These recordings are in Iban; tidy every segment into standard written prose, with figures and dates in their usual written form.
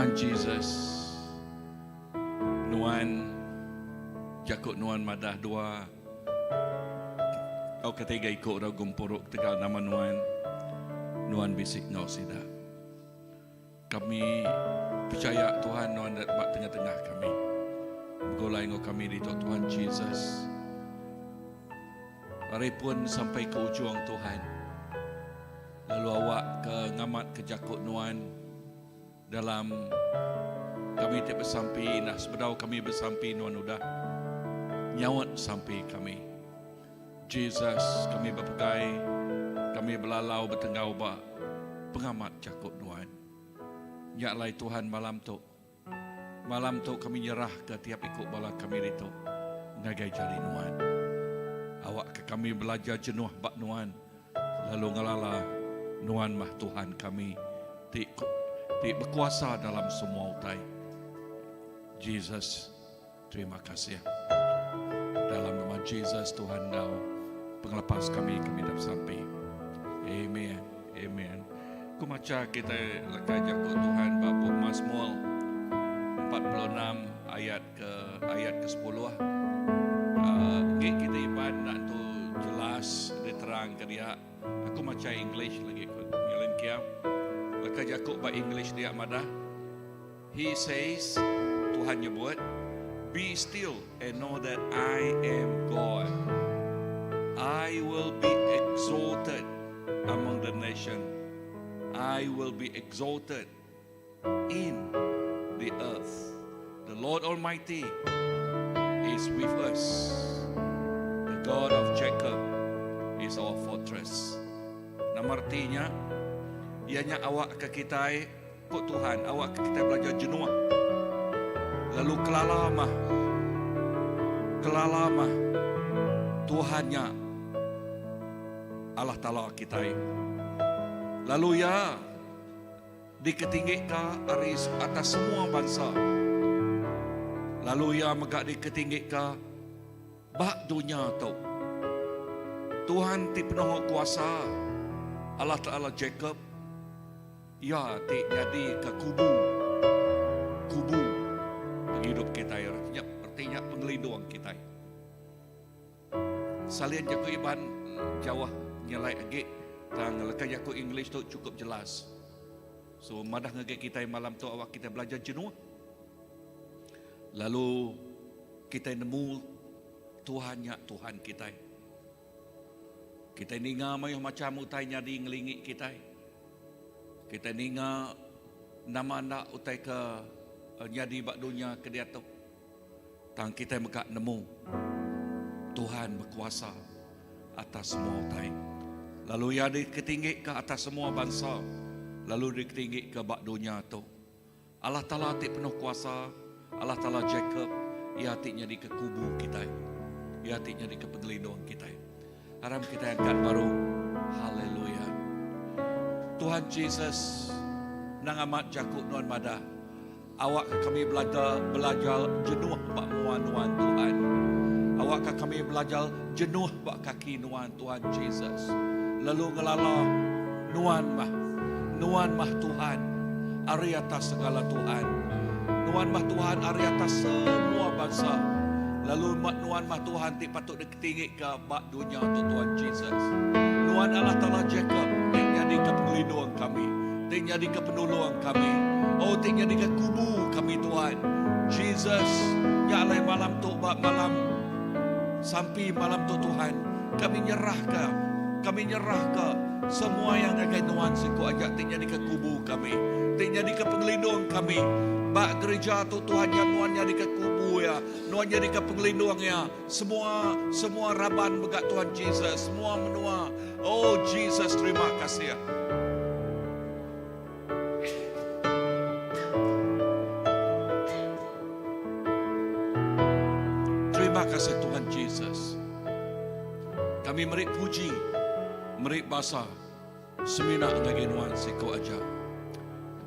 Tuhan Jesus, Nuan jaku Nuan madah dua tauka tiga iku orang gempuru ketegal nama Nuan, Nuan bisi enggau sida. Kami pechaya Tuhan Nuan ba tengah-tengah kami. Begulai enggau kami ditu Tuhan Jesus. Ari pun sampai ke ujung Tuhan. Lalu awak ke ngamat ke jaku Nuan dalam kami ti besampi nah sebedau kami besampi Nuan udah nyaut sampi kami. Jesus, kami bepegai, kami belalau betenggau ba pengamat jaku Nuan. Nya alai Tuhan malam tu, malam tu kami nyerahka tiap iku bala kami ditu ngagai jari Nuan. Awakka kami belajar jenuh ba Nuan lalu ngelala Nuan mah Tuhan kami ti ti bekuasa dalam semua utai. Jesus. Terima kasih. Dalam nama Jesus Tuhan enggau pengelepas kami kami dah besampi. Amen. Amen. Ku macha kita leka jaku Tuhan ba bup Mazmur 46 ayat ke ayat ke 10. Uh, kita Iban nak tu jelas diterang ke dia. Aku macha English lagi ku nyelin kia. Leka jaku ba English dia madah He says, Tuhan nyebut, Be still and know that I am God. I will be exalted among the nation. I will be exalted in the earth. The Lord Almighty is with us. The God of Jacob is our fortress. Nama reti nya? Iya nya awakka kitai Ku Tuhan, awakka kitai belajar jenuh lalu kelala mah kelala mah Tuhan nya Allah Taala kitai. Lalu iya diketinggika ari atas semua bansa. Lalu iya mega diketinggika ba dunya tu. Tuhan ti penuh kuasa, Allah Taala Jacob, Iya ti nyadika kubu kubu pengidup kitai reti nya reti nya pengelindung kitai. Salin jaku Iban jauh nyelai agi tang leka jaku English tu chukup jelas. So madah ngagai kitai malam tu awak kitai belajar jenuh lalu kitai nemu Tuhan nya Tuhan kitai. Kitai ninga mayuh macham utai nyadi ngelingi kitai. Kitai ninga nama enda utai ke nyadi ba dunya ke diatu. Tang kitai mega nemu Tuhan bekuasa atas semua utai. Lalu Iya diketinggika atas semua bansa lalu diketinggika ba dunya tu. Allah Taala ti penuh kuasa, Allah Taala Jacob, Iya ti nyadika kubu kitai. Iya ti nyadika pengelindung kitai. Aram kitai angkat baru. Haleluya. Tuhan Jesus, nang amat jaku Nuan madah, awakka kami belajar belajar jenuh ba mua Nuan Tuhan. Awakka kami belajar jenuh ba kaki Nuan Tuhan Jesus. Lalu ngelala Nuan mah Nuan mah Tuhan ari atas segala Tuhan. Nuan mah Tuhan ari atas semua bansa. Lalu Nuan mah Tuhan ti patut diketinggika ba dunya tu Tuhan Jesus. Nuan Allah Taala Jacob ti nyadika pengelindung kami, ti nyadika penulung kami. Oh ti nyadika kubu kami Tuhan. Jesus, nya alai malam tu ba malam sampi malam tu Tuhan, kami nyerahka kami nyerahka semua yang ngagai Nuan siku aja ti nyadika kubu kami, ti nyadika pengelindung kami. Ba gereja tu Tuhan nya Nuan nyadika kubu iya, Nuan nyadika pengelindung iya. Semua semua raban mega Tuhan Jesus, semua menua. Oh Jesus terima kasih. Terima kasih Tuhan Jesus. Kami meri puji, meri basa semina ngagai Nuan siku aja.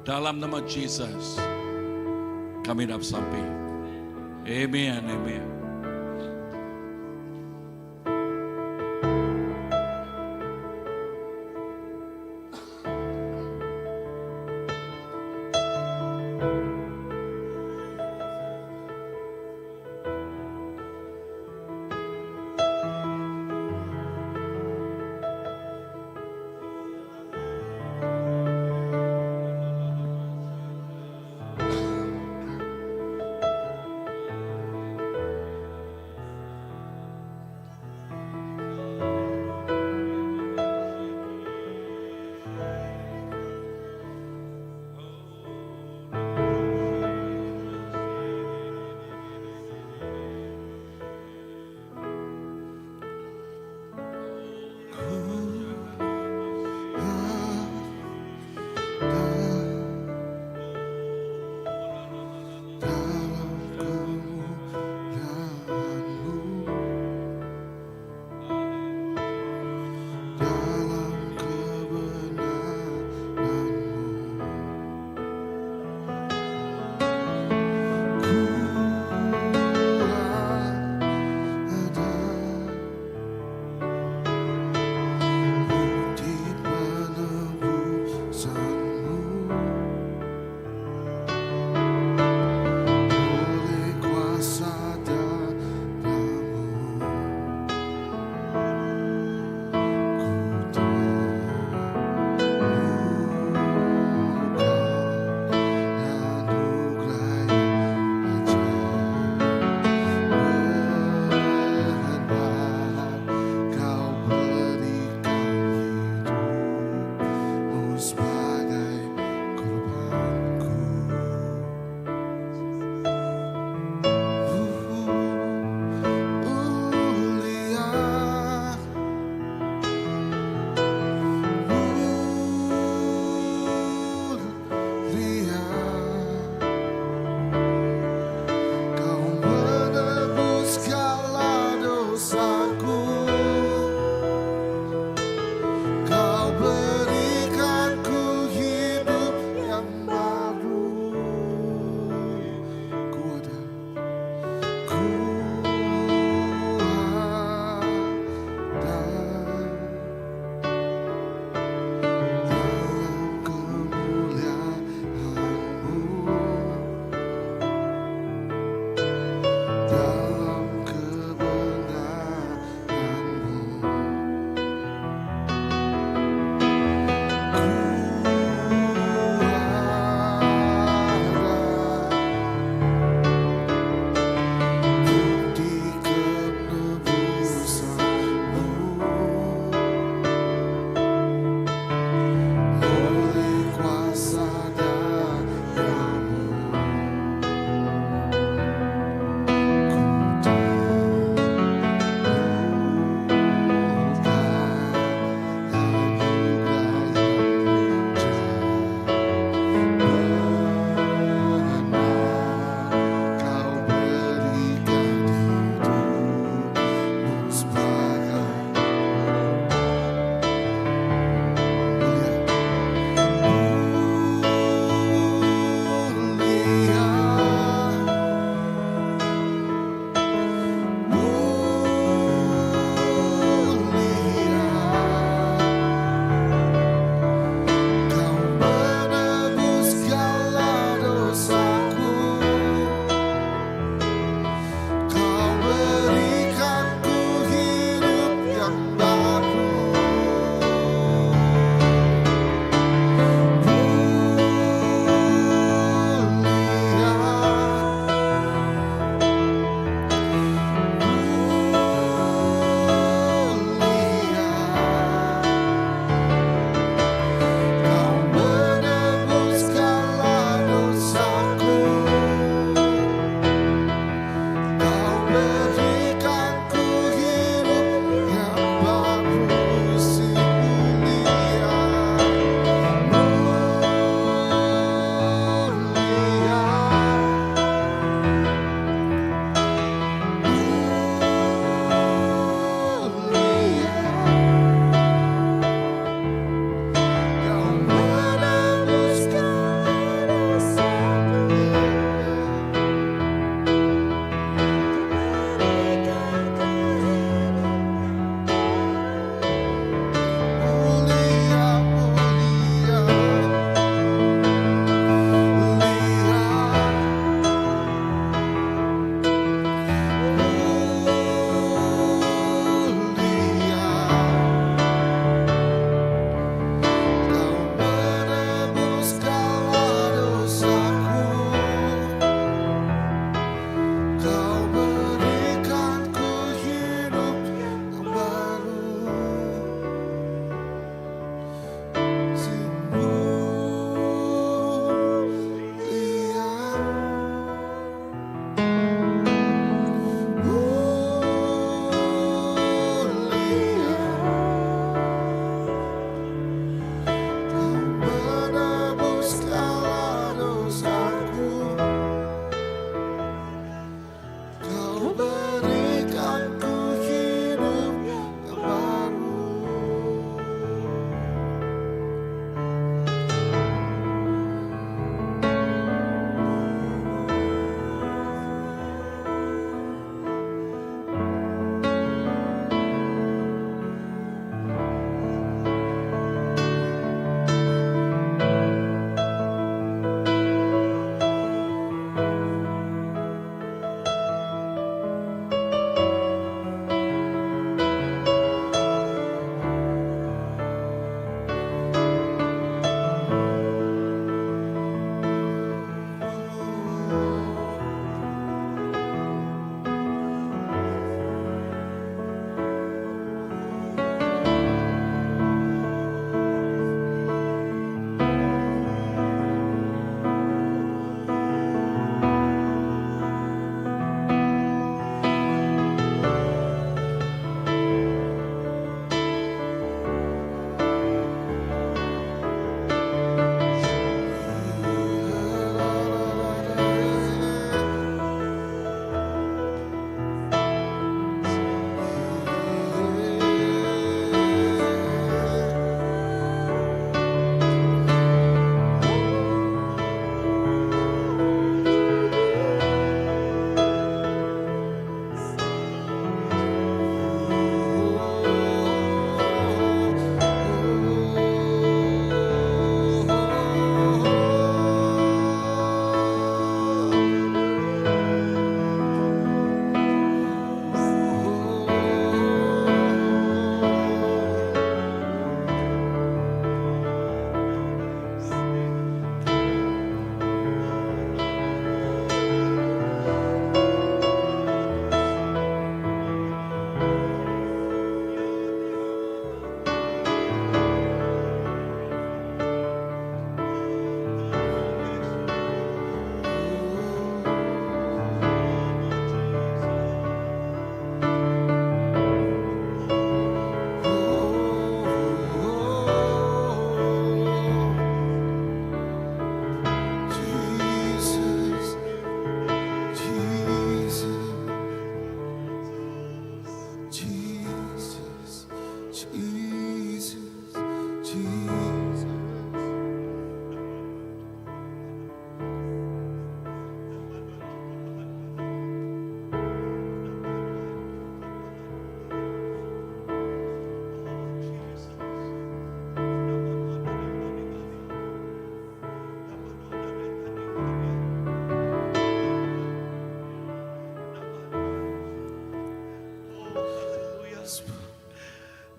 Dalam nama Jesus kami dah besampi. Amen. Amen.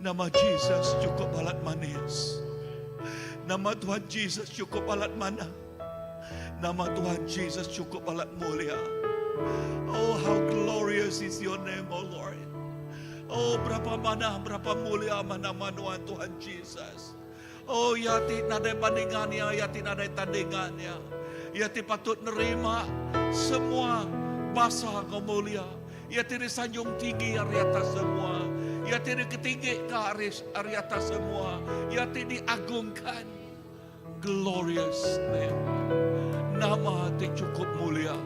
Nama Jesus cukup balat manis. Nama Tuhan Jesus cukup balat manah. Nama Tuhan Jesus cukup balat mulia. Oh, how glorious is your name, oh Lord. Oh, berapa manah, berapa mulia nama Tuhan Tuhan Jesus. Oh, ya ti nadai bandingannya, ya ti nadai tandingannya. Ya ti patut nerima semua basa kau mulia. Ya ti disanjung tinggi ari atas semua. Ya ti diketinggi ke ari, ari atas semua. Ya ti diagungkan. Glorious name. Nama ti cukup mulia.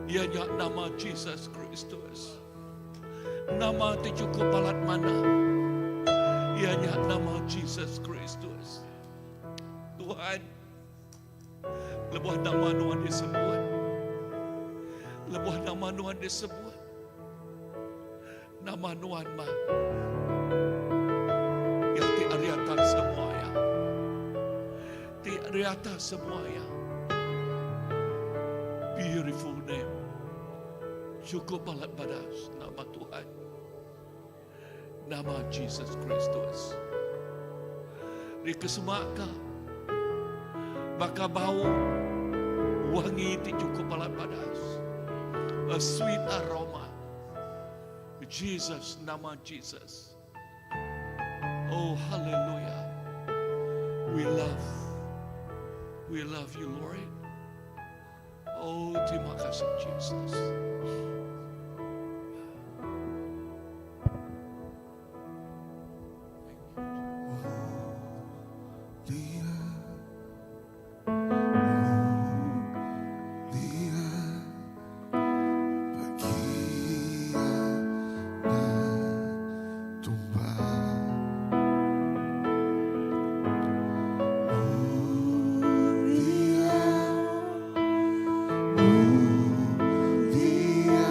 Ianya nama Jesus Kristus. Nama ti cukup balat manah. Ianya nama Jesus Kristus. Tuhan, lebuh nama Nuan disebut. Lebuh nama Nuan disebut. Nama Nuan mah. Ya ti ari atas semua ya. Ti ari atas semua ya. Beautiful name. Cukup balat badas nama Tuhan. Nama Jesus Kristus. Dikesemaka baka bau wangi ti cukup balat badas. A sweet aroma. Jesus, nama Jesus. Oh, hallelujah. We love, we love you, Lord. Oh, terima kasih, Jesus. Mulia, mulia.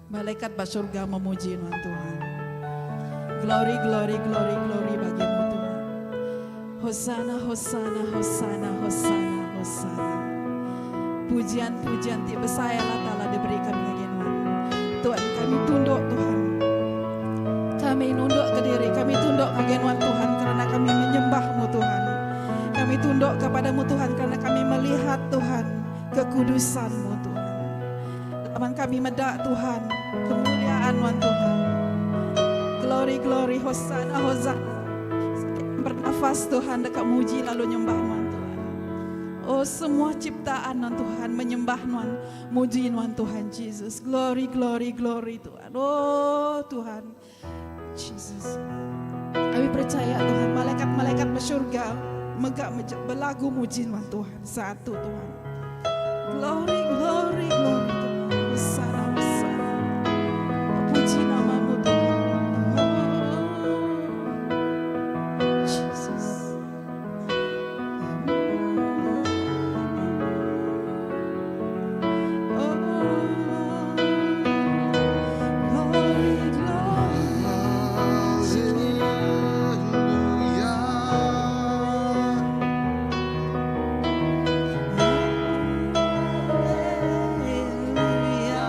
Malaikat ba surga memuji nuan Tuhan. Glory, glory, glory, glory bagimu Tuhan. Hosana, hosana, hosana, hosana, hosana. Pujian-pujian ti besai Allah Taala diberikan bagi nuan. Tuhan kami tunduk Tuhan. Kami nunduk ke diri, kami tunduk ke nuan Tuhan kerana kami menyembahmu Tuhan. Kami tunduk kepadamu Tuhan kerana kami melihat Tuhan kekudusanmu Tuhan. Laban kami meda Tuhan, kemuliaan nuan Tuhan. Glory, glory, hosana, hosana. Bernafas Tuhan dekat muji lalu nyembah nuan Tuhan. Oh semua ciptaan nuan Tuhan menyembah nuan, muji nuan Tuhan Jesus. Glory, glory, glory Tuhan. Oh Tuhan Jesus. Kami percaya Tuhan, malaikat-malaikat bersyurga megak belagu muji nuan Tuhan. Satu Tuhan. Glory, glory, glory Tuhan. Hosana, hosana. Puji namamu Tuhan. Oh, Jesus. Oh, glory, glory. Hallelujah. Hallelujah.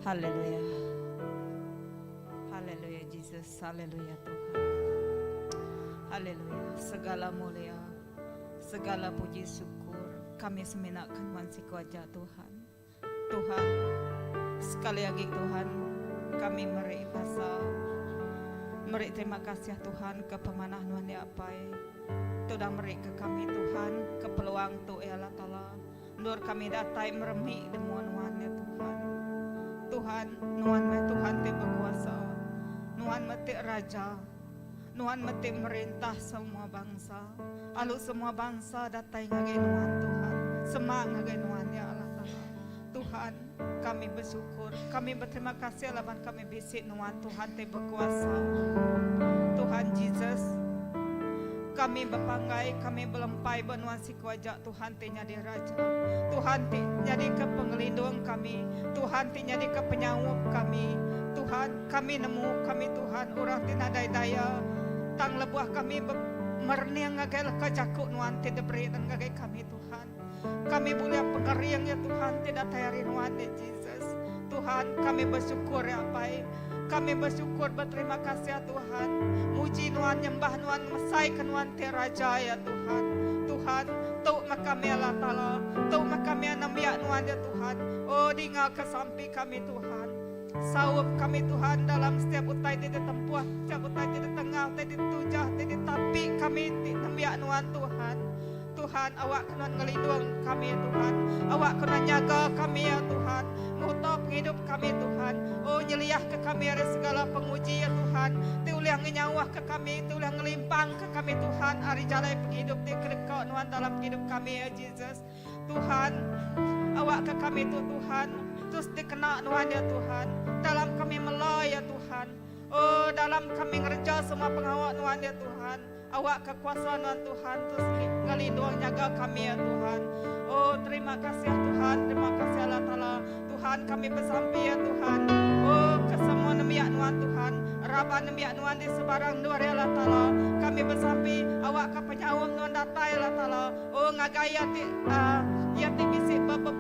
Haleluya. Haleluya Jesus. Haleluya Tuhan. Haleluya. Segala mulia, segala puji syukur kami semina ke nuan siku aja Tuhan. Tuhan, sekali agi Tuhan kami meri basa, meri terima kasih Tuhan ke pemanah nuan ya Apai. Tu udah meri ke kami Tuhan ke peluang tu ya Allah Taala. Endur kami datai meremi demua nuan ya Tuhan. Tuhan, nuan meh Tuhan ti bekuasa. Nuan meh ti raja. Nuan meh ti merintah semua bangsa. Alu semua bangsa datai ngagai nuan Tuhan. Semak ngagai nuan ya Allah Taala. Tuhan, kami bersyukur, kami berterima kasih laban kami bisi nuan Tuhan ti bekuasa. Tuhan Jesus, kami bepanggai, kami belempai ba nuan siku aja Tuhan ti nyadi Raja. Tuhan ti nyadika pengelindung kami. Tuhan ti nyadika penyaup kami. Tuhan, kami nemu kami Tuhan orang ti nadai daya. Tang lebuh kami merening ngagai leka jaku nuan ti diberi ngagai kami Tuhan. Kami bulih pengering ya Tuhan ti datai ari nuan ya Jesus. Tuhan, kami bersyukur ya Apai. Kami bersyukur berterima kasih ya Tuhan. Muji nuan, nyembah nuan, mesai ke nuan ti raja ya Tuhan. Tuhan, tu meh kami Allah Taala. Tu meh kami nembiak nuan ya Tuhan. Oh, dinga ke sampi kami Tuhan. Saup kami Tuhan dalam setiap utai ti ditempuh, setiap utai ti ditengah, utai ti ditujah, ti ditapi kami ti nembiak nuan Tuhan. Tuhan, awak ke nuan ngelindung kami ya Tuhan. Awak ke nuan nyaga kami ya Tuhan. Nguta pengidup kami Tuhan. Oh nyeliah ke kami ari segala penguji ya Tuhan. Ti ulih ngenyauh ke kami, ti ulih ngelimpang ke kami Tuhan ari jalai pengidup ti kedeka nuan dalam pengidup kami ya Jesus. Tuhan, awak ke kami tu Tuhan, terus dikena nuan ya Tuhan. Dalam kami mela ya Tuhan. Oh dalam kami ngereja semua pengawa nuan ya Tuhan. Awak ke kuasa nuan Tuhan terus ngelindung nyaga kami ya Tuhan. Oh terima kasih ya Tuhan, terima kasih Allah Taala. Tuhan kami besampi ya Tuhan. Oh ke semua nembiak nuan Tuhan, raban nembiak nuan di sebarang endur ya Allah Taala. Kami besampi awak ke penyaum nuan datai ya Allah Taala. Oh ngagai iya ti uh, iya ti bisi be, be,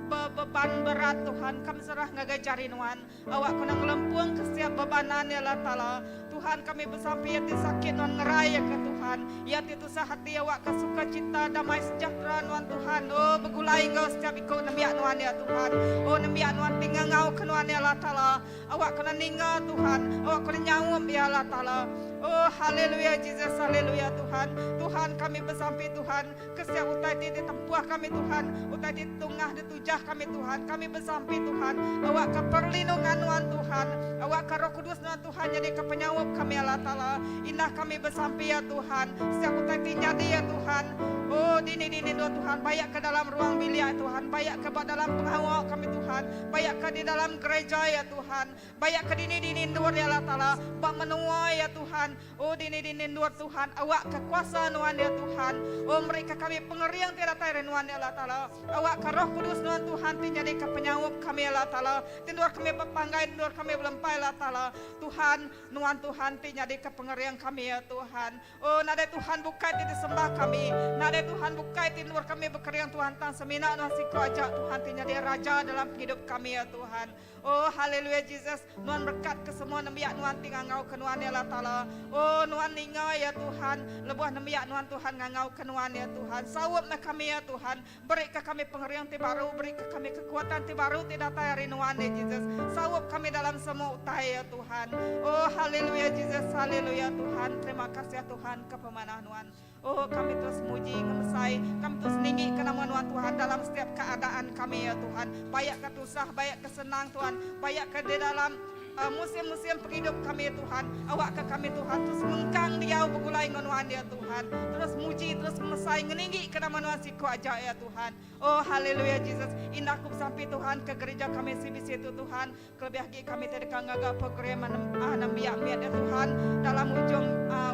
be, beban berat Tuhan kami serah ngagai jari nuan. Awak kena ngelempung ke setiap bebanan ya Allah Taala. Tuhan kami besampi ya ti sakit nuan ngerai ya ke Tuhan. Ya ti tusah hati awak ke sukacita damai sejahtera nuan Tuhan. Oh begulai enggau setiap iku nembiak nuan ya Tuhan. Oh nembiak nuan ti ngangau ke nuan ya Allah Taala. Awak kena ninga Tuhan. Awak kena nyaum ya Allah Taala. Oh haleluya Jesus haleluya Tuhan. Tuhan kami besampi Tuhan ke setiap utai ti ditempuh kami Tuhan, utai ti tungah ditujah kami Tuhan. Kami besampi Tuhan, awak ke perlindungan nuan Tuhan, awak ke Roh Kudus nuan Tuhan jadi ke penyaup kami Allah Taala. Indah kami besampi ya Tuhan, setiap utai ti nyadi ya Tuhan. Oh dini dini dua Tuhan, bayak ke dalam ruang bilik ya Tuhan, bayak ke dalam pengawal kami Tuhan, bayak ke di dalam gereja ya Tuhan, bayak ke dini dini endur ya Allah Taala, bak menua ya Tuhan. Oh dini-dini endur Tuhan, awak ke kuasa nuan ya Tuhan. Oh mereka kami pengeriang ti datai ari nuan ya Allah Taala. Awak ke Roh Kudus nuan Tuhan ti nyadi ke penyaup kami ya Allah Taala. Ti endur kami bepanggai, endur kami belempai Allah Taala. Tuhan, nuan Tuhan ti nyadi ke pengering kami ya Tuhan. Oh nadai Tuhan bukai ti disembah kami. Nadai Tuhan bukai ti endur kami bekering Tuhan tang semina nuan siku aja Tuhan ti nyadi raja dalam pengidup kami ya Tuhan. Oh haleluya Jesus, nuan berkat ke semua nembiak nuan ti ngangau ke nuan ya Allah Taala. Oh nuan ninga ya Tuhan, lebuh nembiak nuan Tuhan ngangau ke nuan ya Tuhan. Saup meh kami ya Tuhan, beri ke kami pengering ti baru, beri ke kami kekuatan ti baru ti datai ari nuan ya Jesus. Saup kami dalam semua utai ya Tuhan. Oh haleluya Jesus, haleluya Tuhan. Terima kasih ya Tuhan ke pemanah nuan. Oh, kami terus muji ngemesai, kami terus ninggi ke nama nuan Tuhan dalam setiap keadaan kami ya Tuhan. Baik ke tusah, baik ke senang Tuhan, baik ke di dalam musim-musim penghidup kami ya Tuhan. Awak ke kami Tuhan terus mengkang diau begulai dengan nuan ya Tuhan. Terus muji, terus ngemesai, ngeninggi ke nama nuan siku aja ya Tuhan. Oh haleluya Jesus. Indah aku besampi Tuhan ke gereja kami CBC itu Tuhan. Kelebih agi kami ti deka ngaga program nembiak mit ya Tuhan dalam ujung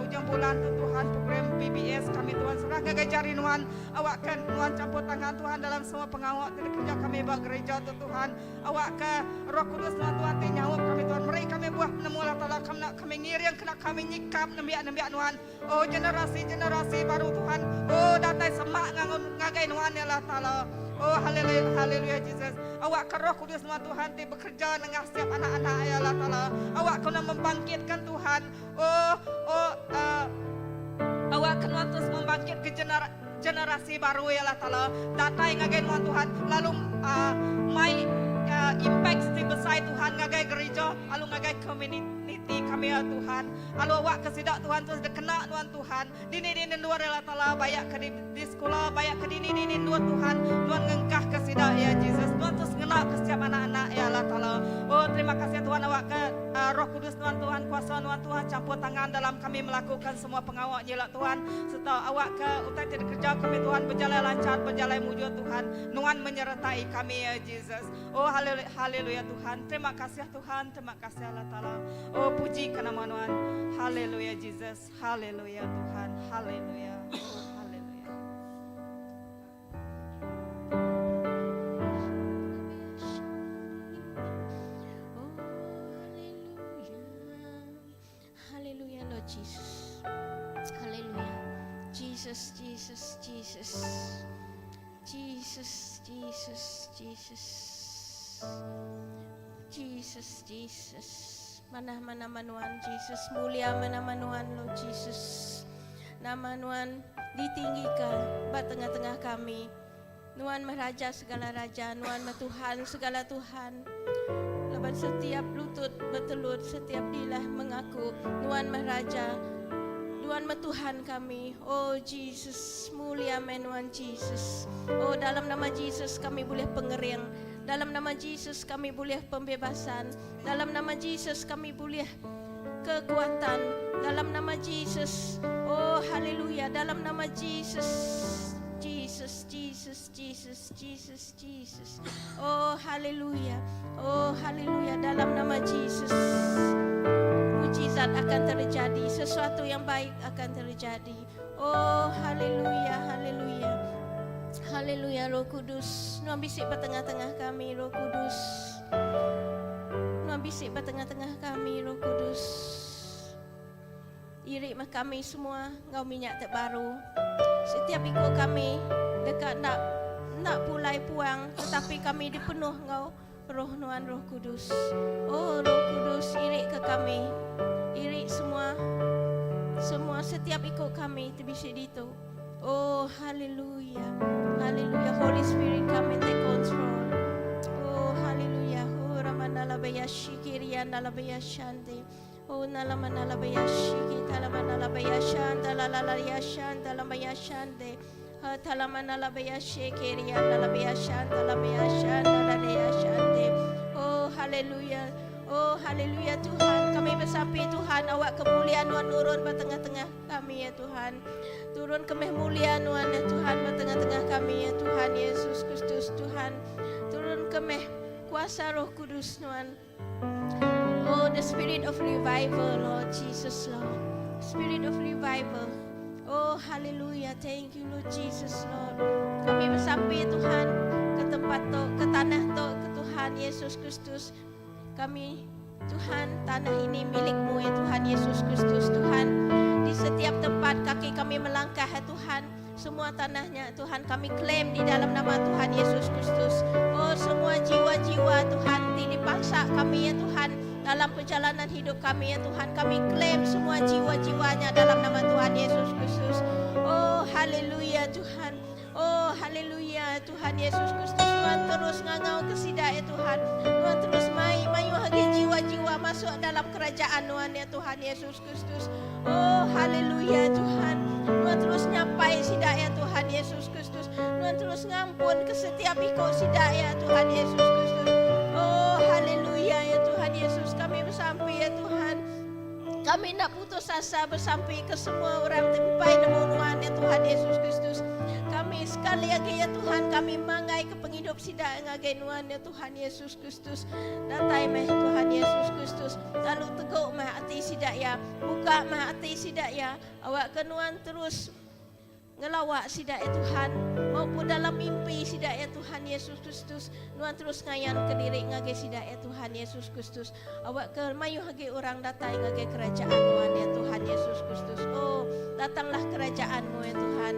ujung bulan tu Tuhan program PBS kami Tuhan serah ngagai jari nuan awak ke nuan campur tangan Tuhan dalam semua pengawa ti dikereja kami ba gereja tu Tuhan awak ke Roh Kudus nuan Tuhan ti nyaup kami Tuhan meri kami buah penemu Allah Taala kena kami ngiring kena kami nyikap nembiak-nembiak nuan oh generasi-generasi baru Tuhan oh datai semak ngagai nuan ya Allah Taala. Oh haleluya haleluya Jesus. Awak ke Roh Kudus nuan Tuhan ti bekerja nengah setiap anak-anak ya Allah Taala. Awak ke nuan membangkitkan Tuhan. Oh oh uh, awak ke nuan terus membangkit ke gener generasi baru ya Allah Taala datai ngagai nuan Tuhan lalu uh, mai uh, impact ti besai Tuhan ngagai gereja lalu ngagai community kami ya Tuhan. Lalu awak ke sida Tuhan terus dikena nuan Tuhan. Dini-dini endur Allah Taala bayak ke di, di sekula, bayak ke dini-dini endur Tuhan, nuan ngengkah ke sida ya Jesus. Nuan terus ngena ke setiap anak-anak ya Allah Taala. Oh terima kasih Tuhan awak ke uh, Roh Kudus nuan Tuhan, kuasa nuan Tuhan campur tangan dalam kami melakukan semua pengawa nyila Tuhan serta awak ke utai ti dikerja kami Tuhan berjalan lancar, berjalan mujur Tuhan. Nuan menyertai kami ya Jesus. Oh haleluya, haleluya Tuhan. Terima kasih Tuhan, terima kasih Allah Taala. Oh puji ke nama Nuan. Haleluya Jesus. Haleluya Tuhan. Haleluya. Oh haleluya. Oh, hallelujah. Hallelujah, Lord Jesus. Hallelujah. Jesus, Jesus, Jesus. Jesus, Jesus, Jesus. Jesus, Jesus. Mana mana manuan Jesus, mulia mana manuan Lord Jesus. Nama Nuan ditinggikan ba tengah-tengah kami. Nuan meraja segala raja, Nuan Tuhan segala Tuhan. Laban setiap lutut bertelut, setiap dilah mengaku Nuan meraja, Nuan Tuhan kami. Oh Jesus, mulia Nuan Jesus. Oh dalam nama Jesus kami boleh pengering. Dalam nama Jesus kami boleh pembebasan. Dalam nama Jesus kami boleh kekuatan. Dalam nama Jesus. Oh haleluya. Dalam nama Jesus. Jesus, Jesus, Jesus, Jesus, Jesus. Oh haleluya. Oh haleluya. Dalam nama Jesus. Mujizat akan terjadi. Sesuatu yang baik akan terjadi. Oh haleluya, haleluya. Haleluya Roh Kudus. Nuan bisik ba tengah-tengah kami Roh Kudus. Nuan bisik ba tengah-tengah kami Roh Kudus. Irik mah kami semua ngau minyak terbaru. Setiap ikut kami dekat nak nak pulai puang tetapi kami dipenuh ngau Roh Nuan Roh Kudus. Oh Roh Kudus irik ke kami. Irik semua semua setiap ikut kami terbisik ditu. Oh haleluya. Haleluya Holy Spirit come and take control. Oh haleluya. Oh ramana la baya shikiri la baya shande. Oh nala manala baya shiki tala manala baya shanda la la la ya shanda la baya shande. Tala manala baya shikiri la baya shanda la baya shanda la ya shande. Oh haleluya. Oh haleluya Tuhan, kami bersampi Tuhan awak kemuliaan Nuan turun ba tengah-tengah kami ya Tuhan. Turun kemeh mulia Nuan ya Tuhan ba tengah-tengah kami ya Tuhan Yesus Kristus Tuhan. Turun kemeh kuasa Roh Kudus Nuan. Oh the spirit of revival Lord Jesus Lord. Spirit of revival. Oh haleluya, thank you Lord Jesus Lord. Kami bersampi Tuhan ke tempat tu, ke tanah tu, ke Tuhan Yesus Kristus. Kami Tuhan, tanah ini milikmu ya Tuhan Yesus Kristus Tuhan. Di setiap tempat kaki kami melangkah ya Tuhan, semua tanahnya Tuhan kami klaim di dalam nama Tuhan Yesus Kristus. Oh semua jiwa-jiwa Tuhan di dipaksa kami ya Tuhan dalam perjalanan hidup kami ya Tuhan, kami klaim semua jiwa-jiwanya dalam nama Tuhan Yesus Kristus. Oh haleluya Tuhan. Oh haleluya Tuhan Yesus Kristus. Tuhan terus ngangau ke sida ya Tuhan. Tuhan terus mai mayu hagi jiwa-jiwa masuk dalam kerajaan Tuhan ya Tuhan Yesus Kristus. Oh haleluya Tuhan. Tuhan terus nyampai sida ya Tuhan Yesus Kristus. Tuhan terus ngampun ke setiap ikut sida ya Tuhan Yesus Kristus. Oh haleluya ya Tuhan Yesus. Kami bersampi ya Tuhan. Kami nak putus asa bersampi ke semua orang tempai nemu Tuhan ya Tuhan Yesus Kristus. Kami sekali lagi ya Tuhan, kami mangai ke penghidup sida ngagai Nuan ya Tuhan Yesus Kristus. Datai meh Tuhan Yesus Kristus. Lalu teguk meh hati sida ya. Buka meh hati sida ya. Awak ke Nuan terus ngelawak sida ya Tuhan. Maupun dalam mimpi sida ya Tuhan Yesus Kristus. Nuan terus ngayan ke diri ngagai sida ya Tuhan Yesus Kristus. Awak ke mayu hagi orang datai ngagai kerajaan Nuan ya Tuhan Yesus Kristus. Oh, datanglah kerajaanmu ya Tuhan.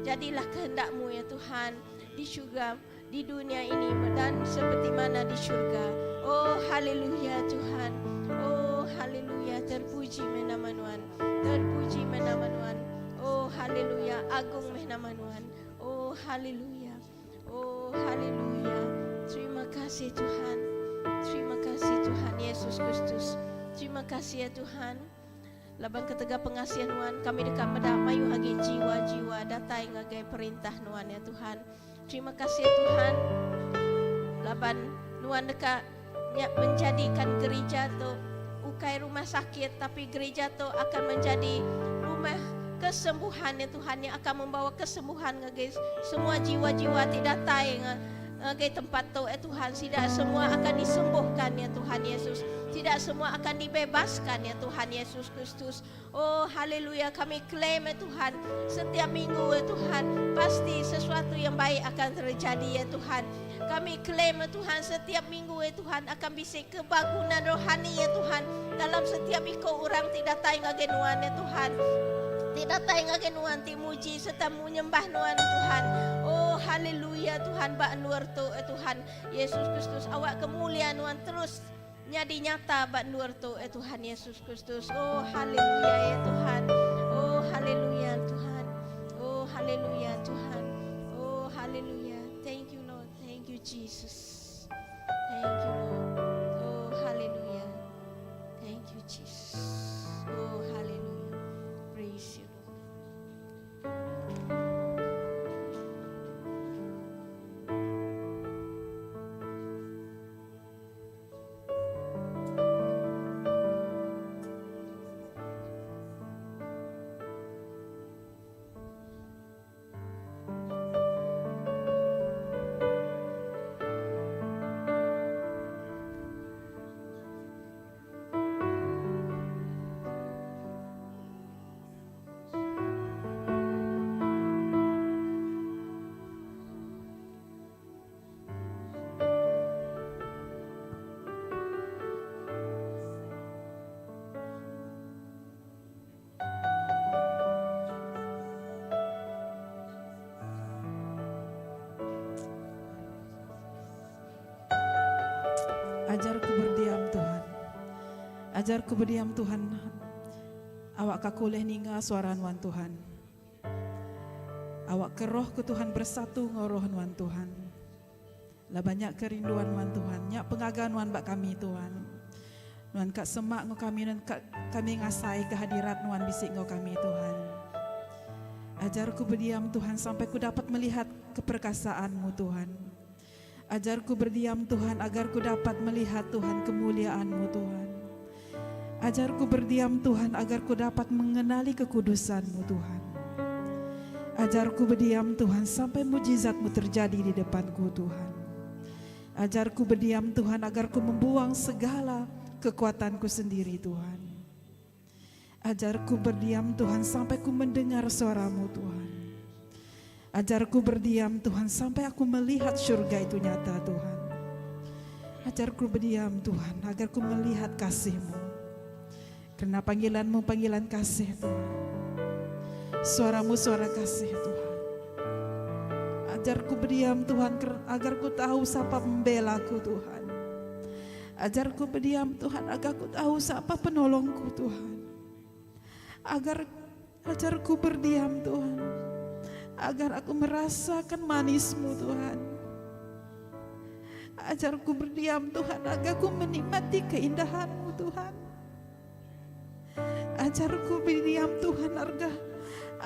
Jadilah kehendakmu ya Tuhan di syurga. Di dunia ini dan seperti mana di syurga. Oh haleluya Tuhan. Oh haleluya terpuji meh nama Nuan. Terpuji meh nama Nuan. Oh haleluya agung meh nama Nuan. Oh haleluya. Oh haleluya. Terima kasih Tuhan. Terima kasih Tuhan Yesus Kristus. Terima kasih ya Tuhan. Laban ketegal pengasih Nuan, kami deka meda mayuh agi jiwa-jiwa datai ngagai perintah Nuan ya Tuhan. Terima kasih ya Tuhan laban Nuan deka nya menjadikan gerija tu ukai rumah sakit tapi gerija tu akan menjadi rumah kesembuhan ya Tuhan yang akan membawa kesembuhan ngagai semua jiwa-jiwa ti datai ngagai tempat tu ya Tuhan. Sida semua akan disembuhkan ya Tuhan Yesus. Sida semua akan dibebaskan ya Tuhan Yesus Kristus. Oh haleluya, kami claim ya Tuhan, setiap minggu ya Tuhan pasti sesuatu yang baik akan terjadi ya Tuhan. Kami claim ya Tuhan, setiap minggu ya Tuhan akan bisi kebangunan rohani ya Tuhan dalam setiap iko orang ti datai ngagai nuan ya Tuhan. Ti datai ngagai nuan ti muji serta menyembah nuan Tuhan. Oh haleluya Tuhan ba endur tu ya Tuhan Yesus Kristus awak kemuliaan nuan terus nyadi nyata ba endur tu ya Tuhan Yesus Kristus. Oh haleluya ya Tuhan. Oh haleluya Tuhan. Oh haleluya Tuhan. Oh haleluya. Thank you Lord. Thank you Jesus. Thank you Lord. Oh haleluya. Thank you Jesus. Oh haleluya. Praise you Lord. Ajarku berdiam Tuhan. Ajarku berdiam Tuhan. Awak ka ulih ninga suara nuan Tuhan. Awak ke roh ke Tuhan bersatu ngau roh nuan Tuhan. Lah banyak kerinduan nuan Tuhan. Nyak pengaga nuan bak kami Tuhan. Nuan kak semak ngau kami dan kak kami ngasai kehadirat nuan bisik ngau kami Tuhan. Ajarku berdiam Tuhan sampai ku dapat melihat keperkasaanmu Tuhan. Ajarku berdiam Tuhan agar ku dapat melihat Tuhan kemuliaanmu Tuhan. Ajarku berdiam Tuhan agar ku dapat mengenali kekudusanmu Tuhan. Ajarku berdiam Tuhan sampai mujizatmu terjadi di depanku Tuhan. Ajarku berdiam Tuhan agar ku membuang segala kekuatanku sendiri Tuhan. Ajarku berdiam Tuhan sampai ku mendengar suaramu Tuhan. Ajarku berdiam Tuhan sampai aku melihat syurga itu nyata Tuhan. Ajarku berdiam Tuhan agar ku melihat kasih-Mu. Karena panggilanmu panggilan kasih Tuhan. Suaramu suara kasih Tuhan. Ajarku berdiam Tuhan agar ku tahu siapa pembelaku Tuhan. Ajarku berdiam Tuhan agar ku tahu siapa penolongku Tuhan. Agar ajarku berdiam Tuhan. Agar aku merasakan manismu Tuhan. Ajarku berdiam Tuhan agar aku menikmati keindahanmu Tuhan. Ajarku berdiam Tuhan agar,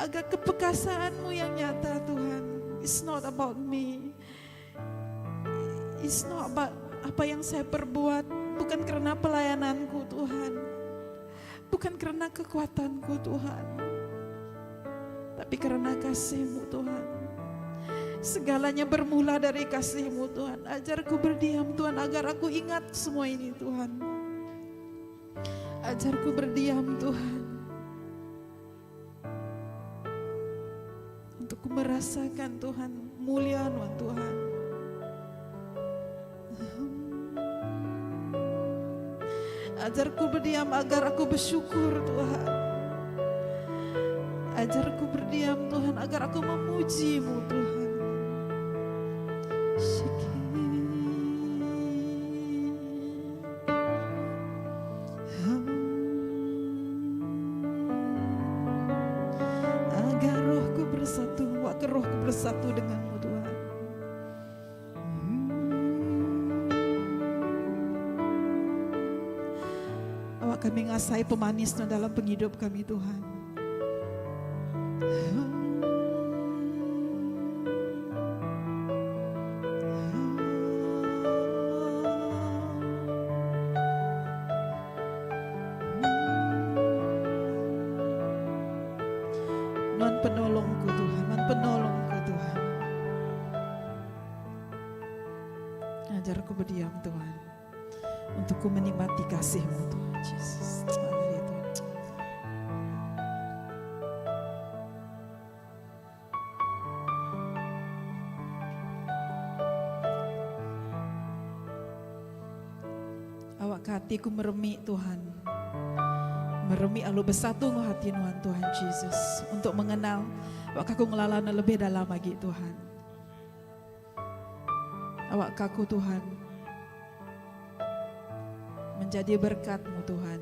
agar kepekasaanmu yang nyata Tuhan. It's not about me. It's not about apa yang saya perbuat. Bukan karena pelayananku Tuhan. Bukan karena kekuatanku Tuhan. Tapi karena kasih-Mu Tuhan. Segalanya bermula dari kasih-Mu Tuhan. Ajarku berdiam Tuhan agar aku ingat semua ini Tuhan. Ajarku berdiam Tuhan. Untuk ku merasakan Tuhan mulia nuan Tuhan. Ajarku berdiam agar aku bersyukur Tuhan. Ajarku berdiam Tuhan agar aku memujimu Tuhan. Awak kami ngasai pemanis Nuan dalam pengidup kami Tuhan. Nuan penolongku Tuhan, Nuan penolongku Tuhan. Ajar aku berdiam Tuhan. Untuk ku menikmati kasihmu Tuhan Jesus. Haleluya Tuhan. Awak ke hatiku meremik Tuhan. Meremik lalu bersatu dengan hati Nuan Tuhan Jesus. Untuk mengenal, awak aku ngelala lebih dalam lagi Tuhan. Awak kaku Tuhan menjadi berkatmu Tuhan.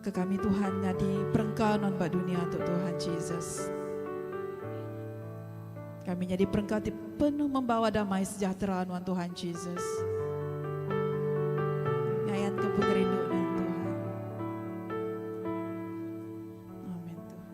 Ke kami Tuhan jadi perengka non ba dunia untuk Tuhan Jesus. Kami jadi perengka ti penuh membawa damai sejahtera nuan Tuhan Jesus. Ngayan ke pengerindu dan Tuhan. Amin Tuhan.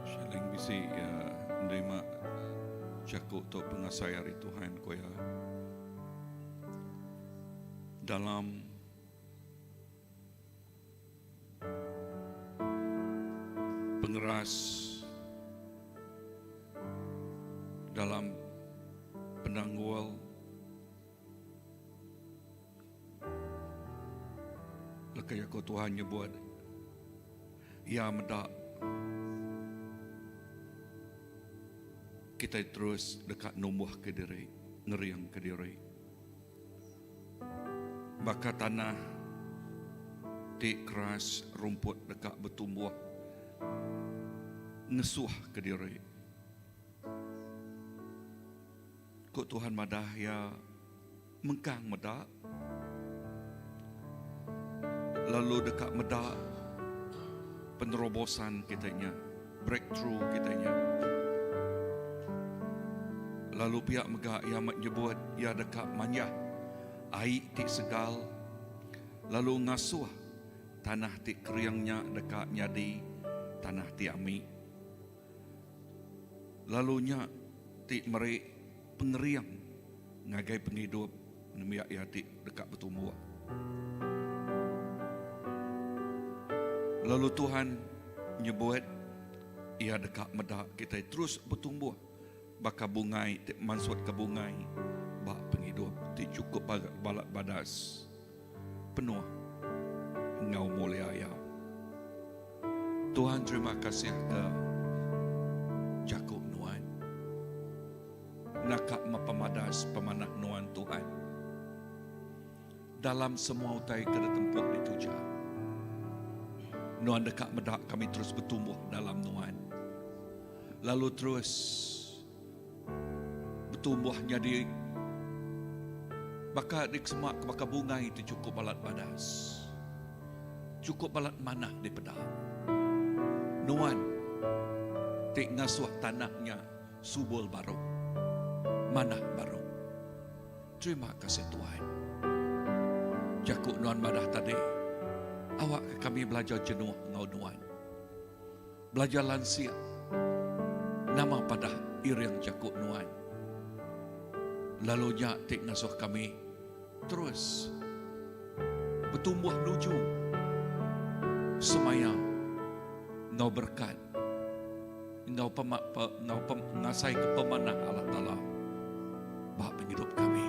Saling bisi iya nerima jaku tu pengasai ari Tuhan ku iya dalam pengeras. Dalam penanggul leka jaku Tuhan nyebut iya meda kitai terus deka numbuhka diri, ngeringka diri. Baka tanah ti keras rumput deka betumbuh ngesuhka diri. Ku Tuhan madah iya mengkang meda lalu deka meda penerobosan kita nya, breakthrough kita nya. Lalu pia mega iya nyebut iya deka manjah ai ti segal lalu ngasuh tanah ti kering nya deka nyadi tanah ti ami. Lalu nya ti meri pengering ngagai pengidup nembiak iya ti deka betumbuh. Lalu Tuhan nyebut iya deka meda kitai terus betumbuh baka bungai ti mansutka bungai ba pengidup ti chukup balat badas penuh enggau mulia iya. Tuhan terima kasih ke jaku Nuan. Naka mepemadas pemanah Nuan Tuhan. Dalam semua utai ke ditempuh dituja. Nuan deka meda kami terus betumbuh dalam Nuan. Lalu terus betumbuh nyadi baka dikesemak ke baka bungai ti chukup balat badas. Chukup balat manah dipeda. Nuan ti ngasuh tanah nya subul baru. Manah baru. Terima kasih Tuhan. Jaku nuan madah tadi, awakka kami belajar jenuh enggau nuan. Belajar lansik nama padah iring jaku nuan. Lalu nya ti ngasuh kami terus betumbuh nuju semaya enggau berekat enggau pema, pe, enggau pem, ngasaika pemanah Allah Taala ba pengidup kami.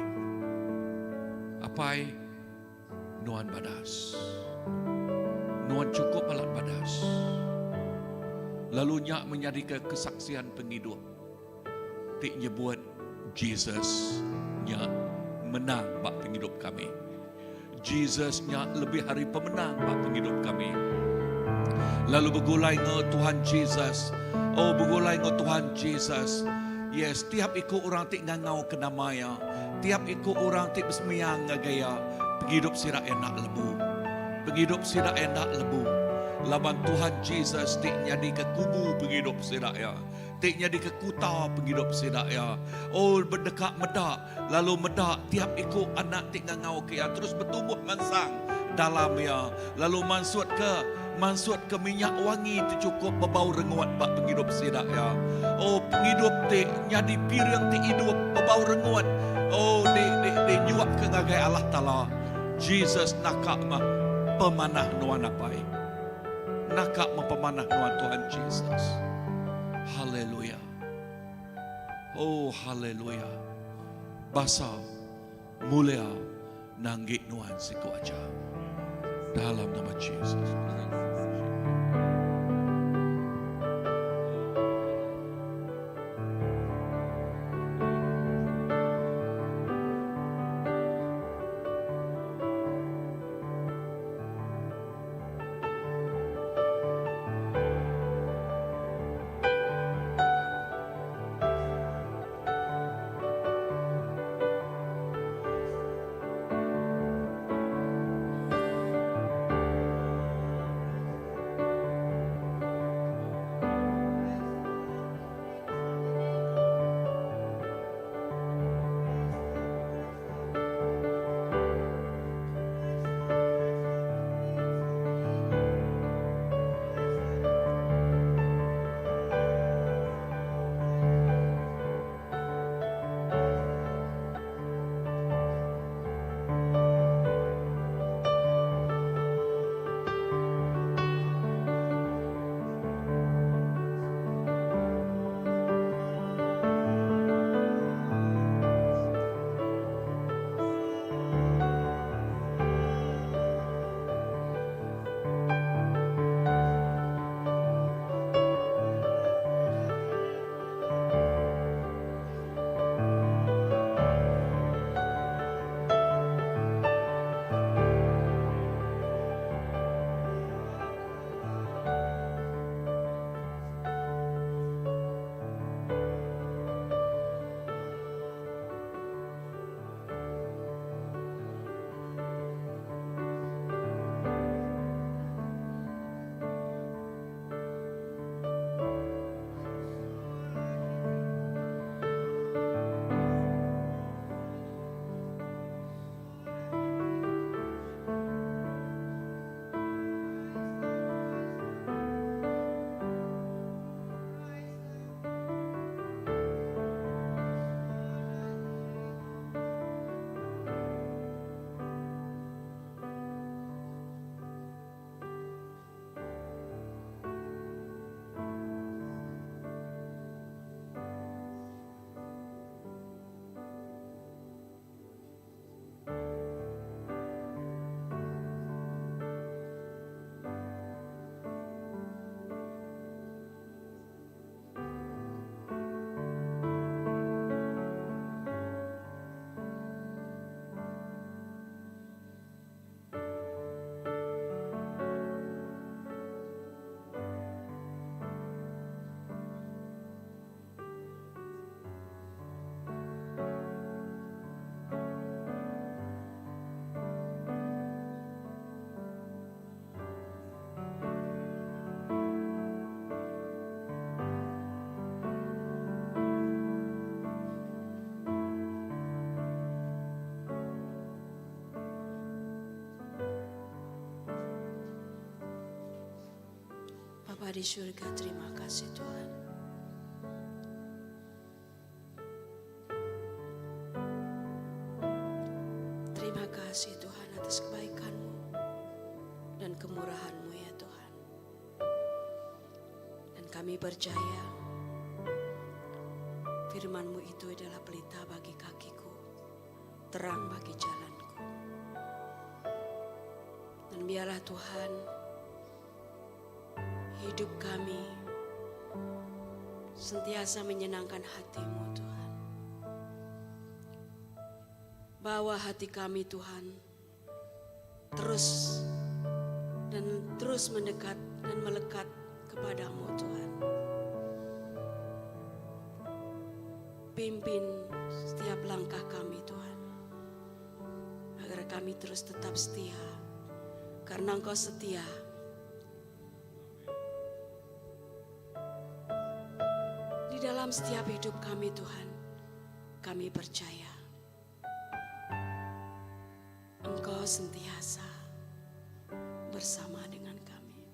Apai, Nuan badas. Nuan chukup balat badas. Lalu nya menyadika kesaksian pengidup ti nyebut Jesus nya menang ba pengidup kami. Jesus nya lebih ari pemenang ba pengidup kami. Lalu begulai enggau Tuhan Jesus. Oh begulai enggau Tuhan Jesus. Yes, tiap iku orang ti ngangau ke nama iya. Tiap iku orang ti besembiang ngagai Iya, pengidup sida enda lebu. Pengidup sida enda lebu laban Tuhan Jesus ti nyadika kubu pengidup sida iya, ti nyadika kuta pengidup sida iya. Oh, deka meda lalu meda tiap iku anak ti ngangauka Iya terus betumbuh mansang dalam Iya lalu mansutka mansutka minyak wangi ti chukup bebau rengut ba pengidup sida iya. Oh, pengidup ti nyadi piring ti idup bebau rengut. Oh, di di di nyuapka ngagai Allah Taala. Jesus naka meh pemanah nuan apai. Naka meh pemanah nuan Tuhan Jesus. Haleluya. Oh, haleluya. Basa Mulia nanggi nuan siku aja. Dalam nama Jesus. Bapa di surga, terima kasih Tuhan. Terima kasih Tuhan atas kebaikan-Mu dan kemurahan-Mu ya Tuhan. Dan kami percaya firman-Mu itu adalah pelita bagi kakiku, terang bagi jalanku. Dan biarlah Tuhan hidup kami sentiasa menyenangkan hatimu Tuhan. Bawa hati kami Tuhan terus dan terus mendekat dan melekat kepadamu Tuhan. Pimpin setiap langkah kami Tuhan. Agar kami terus tetap setia. Karena Engkau setia. Di dalam setiap hidup kami Tuhan, kami percaya Engkau sentiasa bersama dengan kami.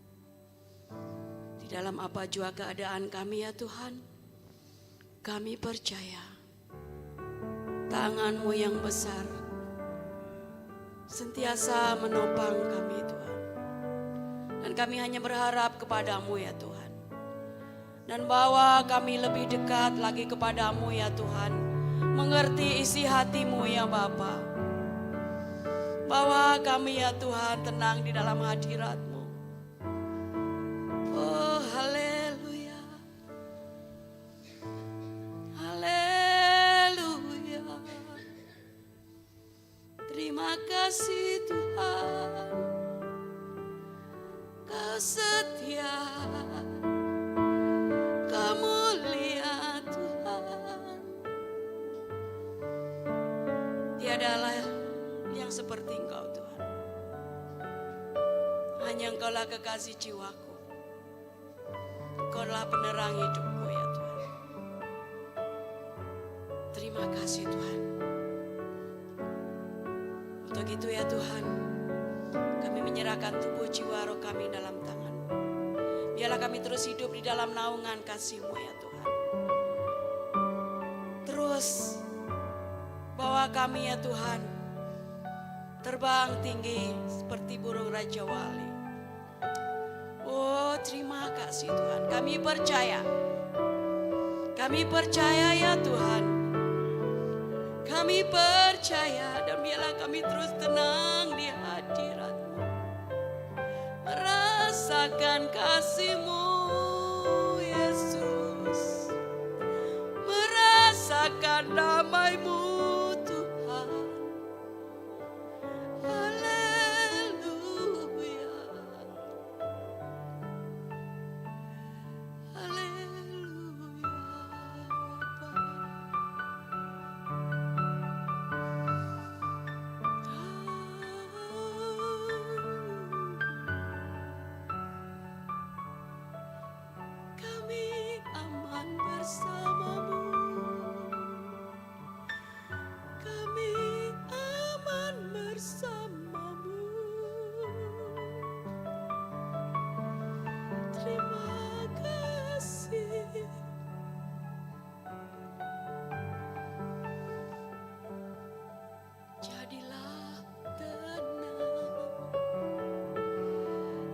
Di dalam apa jua keadaan kami ya Tuhan, kami percaya tangan-Mu yang besar sentiasa menopang kami Tuhan. Dan kami hanya berharap kepadamu ya Tuhan. Dan bawa kami lebih dekat lagi kepadamu ya Tuhan. Mengerti isi hatimu ya Bapa. Bawa kami ya Tuhan tenang di dalam hadiratmu. Oh haleluya. Haleluya. Terima kasih Tuhan. Kau setia. Kau mulia Tuhan. Tiadalah yang seperti Engkau Tuhan. Hanya Engkaulah kekasih jiwaku. Engkaulah penerang hidupku ya Tuhan. Terima kasih Tuhan. Untuk itu ya Tuhan, kami menyerahkan tubuh jiwa roh kami dalam tangan-Mu. Biarlah kami terus hidup di dalam naungan kasih-Mu ya Tuhan. Terus bawa kami ya Tuhan, terbang tinggi seperti burung Raja Wali. Oh terima kasih Tuhan, kami percaya. Kami percaya ya Tuhan. Kami percaya dan biarlah kami terus tenang di hadirat-Mu. Merasakan kasih-Mu Yesus. Merasakan damai-Mu Tuhan. Haleluya. Haleluya. Bapa. Kami aman bersamamu. Kami aman bersamamu. Terima kasih. Jadilah tenang.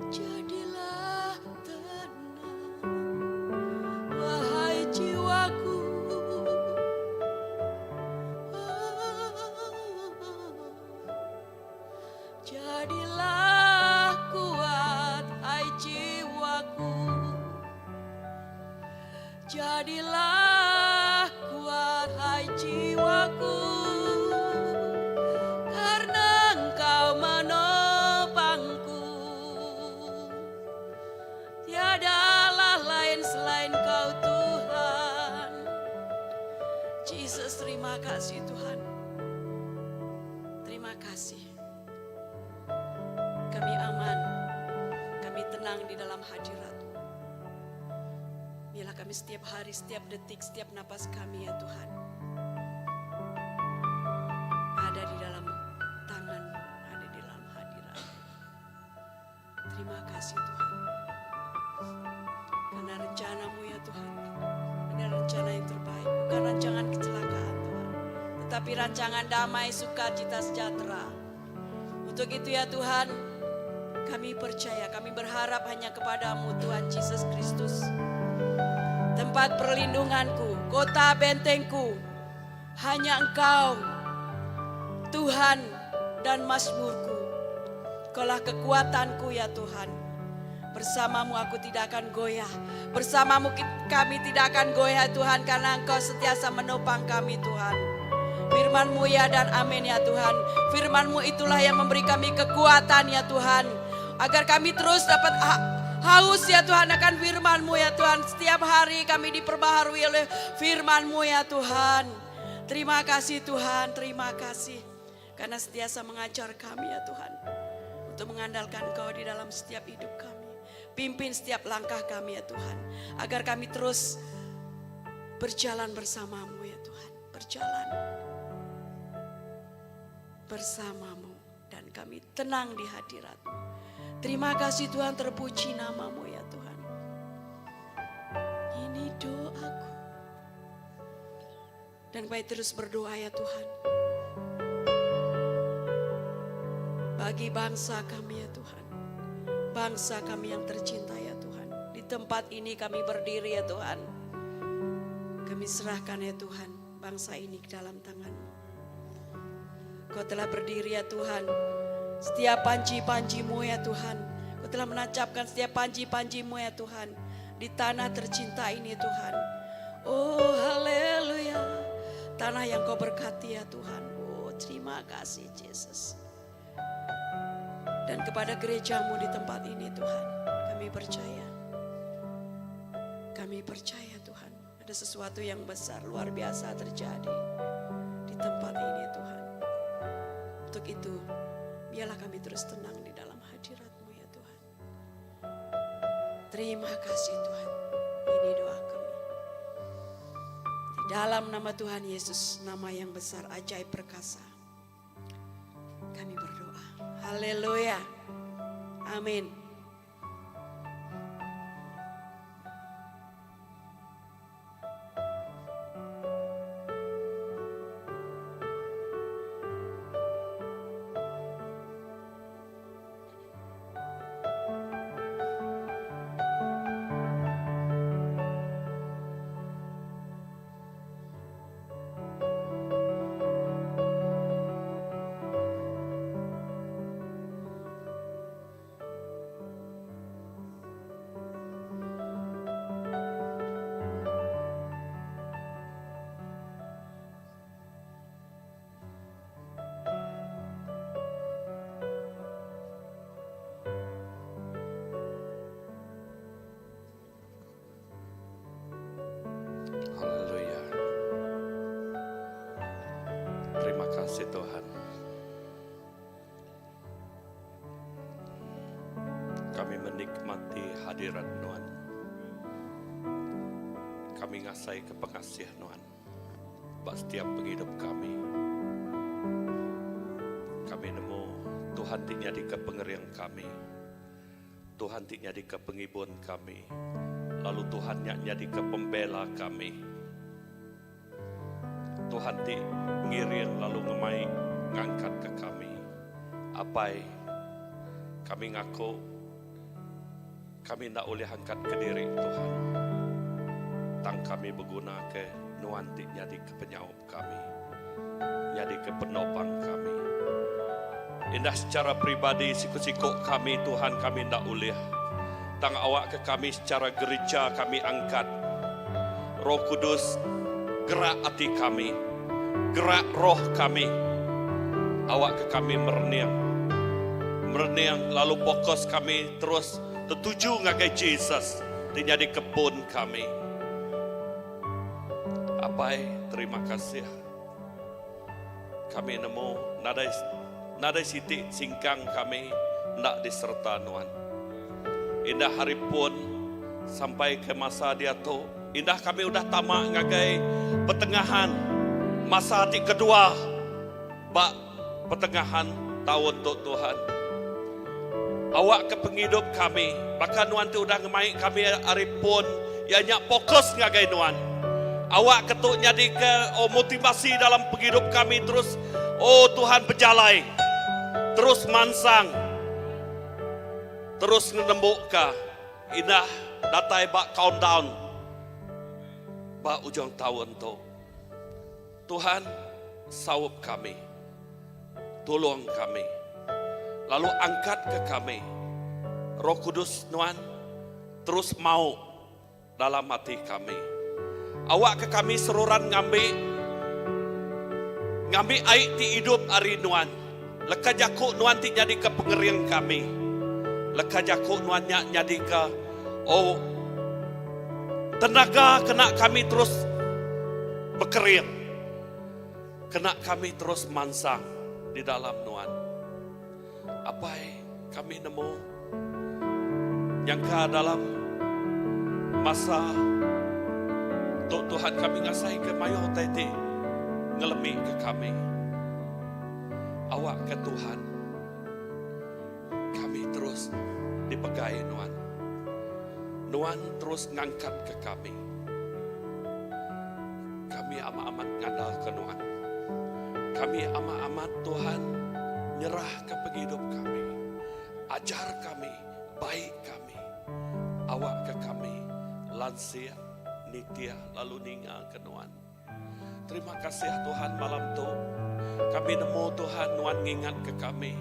Jadilah tenang. Wahai jiwaku. Jadilah kuat, hai jiwaku. Jadilah kuat, hai jiwaku. Karena Engkau menopangku. Tiadalah lain selain Kau Tuhan. Jesus, terima kasih Tuhan. Terima kasih. Kami aman, kami tenang di dalam hadirat-Mu. Biarlah kami setiap hari, setiap detik, setiap napas kami ya Tuhan, ada di dalam tangan-Mu, ada di dalam hadirat-Mu. Terima kasih Tuhan. Tetapi rancangan damai, sukacita sejahtera. Untuk itu ya Tuhan, kami percaya, kami berharap hanya kepadamu Tuhan Yesus Kristus. Tempat perlindunganku, kota bentengku, hanya Engkau, Tuhan dan Mazmurku. Kaulah kekuatanku ya Tuhan. Bersamamu aku tidak akan goyah. Bersamamu kami tidak akan goyah Tuhan karena Engkau sentiasa menopang kami Tuhan. Firman-Mu ya dan amin ya Tuhan. Firman-Mu itulah yang memberi kami kekuatan ya Tuhan. Agar kami terus dapat haus ya Tuhan akan firman-Mu ya Tuhan. Setiap hari kami diperbaharui oleh firman-Mu ya Tuhan. Terima kasih Tuhan, terima kasih. Karena sentiasa mengajar kami ya Tuhan. Untuk mengandalkan Engkau di dalam setiap hidup kami. Pimpin setiap langkah kami ya Tuhan. Agar kami terus berjalan bersamamu ya Tuhan. Berjalan bersamamu. Dan kami tenang di hadiratmu. Terima kasih Tuhan terpuji namamu ya Tuhan. Ini doaku. Dan baik terus berdoa ya Tuhan. Bagi bangsa kami ya Tuhan. Bangsa kami yang tercinta ya Tuhan. Di tempat ini kami berdiri ya Tuhan. Kami serahkan ya Tuhan bangsa ini ke dalam tangan-Mu. Kau telah berdiri ya Tuhan. Setiap panji-panjimu ya Tuhan. Kau telah menancapkan setiap panji-panjimu ya Tuhan. Di tanah tercinta ini Tuhan. Oh haleluya. Tanah yang kau berkati ya Tuhan. Oh terima kasih Jesus. Dan kepada gerejamu di tempat ini Tuhan. Kami percaya. Kami percaya Tuhan. Ada sesuatu yang besar luar biasa terjadi di tempat ini Tuhan. Untuk itu biarlah kami terus tenang di dalam hadiratmu ya Tuhan. Terima kasih Tuhan. Ini doa kami. Di dalam nama Tuhan Yesus, nama yang besar, ajaib perkasa. Kami berdoa. Haleluya. Amin. Haleluya. Terima kasih Tuhan. Kami menikmati hadirat Nuan. Kami ngasai ke pengasih Nuan. Ba setiap pengidup kami. Kami nemu Tuhan ti nyadi ke pengering kami. Tuhan ti nyadi ke pengibun kami. Lalu Tuhan nya nyadi ke pembela kami. Tuhan ti ngiring lalu ngemai ngangkat ke kami. Apai, kami ngaku kami enda ulih angkat kediri Tuhan. Tang kami beguna ke nuan ti nyadi ke penyaup kami, nyadi ke penopang kami. Indah secara peribadi siku-siku kami Tuhan kami enda ulih. Tang awakka kami secara gereja kami angkat Roh Kudus gerak ati kami, gerak roh kami. Awakka kami merening. Merening lalu fokus kami terus tetuju ngagai Jesus ti nyadi kebun kami. Apai, terima kasih. Kami nemu nadai nadai siti singkang kami enda disereta nuan. Indah hari pun sampai ke masa diatu, indah kami udah tama ngagai pertengahan masa ti kedua ba pertengahan taun tu Tuhan. Awakka pengidup kami baka nuan ti udah ngemai kami ari pun iya nya fokus ngagai nuan. Awak ke tu nyadi ke oh motivasi dalam pengidup kami terus oh Tuhan bejalai terus mansang terus ngenembuka indah datai ba countdown ba ujung taun tu. Tuhan saup kami. Tulung kami. Lalu angkatka kami. Roh Kudus Nuan terus mau dalam ati kami. Awakka kami seruran ngambi ngambi ai ti idup ari Nuan. Leka jaku Nuan ti nyadika pengering kami. Leka jaku Nuan nya nyadika oh tenaga kena kami terus bekering. Kena kami terus mansang di dalam Nuan. Apai, kami nemu nyangka dalam masa tu Tuhan kami ngasaika mayuh utai ti ngelemika kami. Awakka Tuhan kami terus dipegai Nuan. Nuan terus ngangkatka kami. Kami amat-amat ngandalka Nuan. Kami amat-amat Tuhan nyerahka pengidup kami. Ajar kami, baik kami. Awakka kami lansik, nitih lalu ningaka Nuan. Terima kasih Tuhan malam tu. Kami nemu Tuhan Nuan ngingatka kami.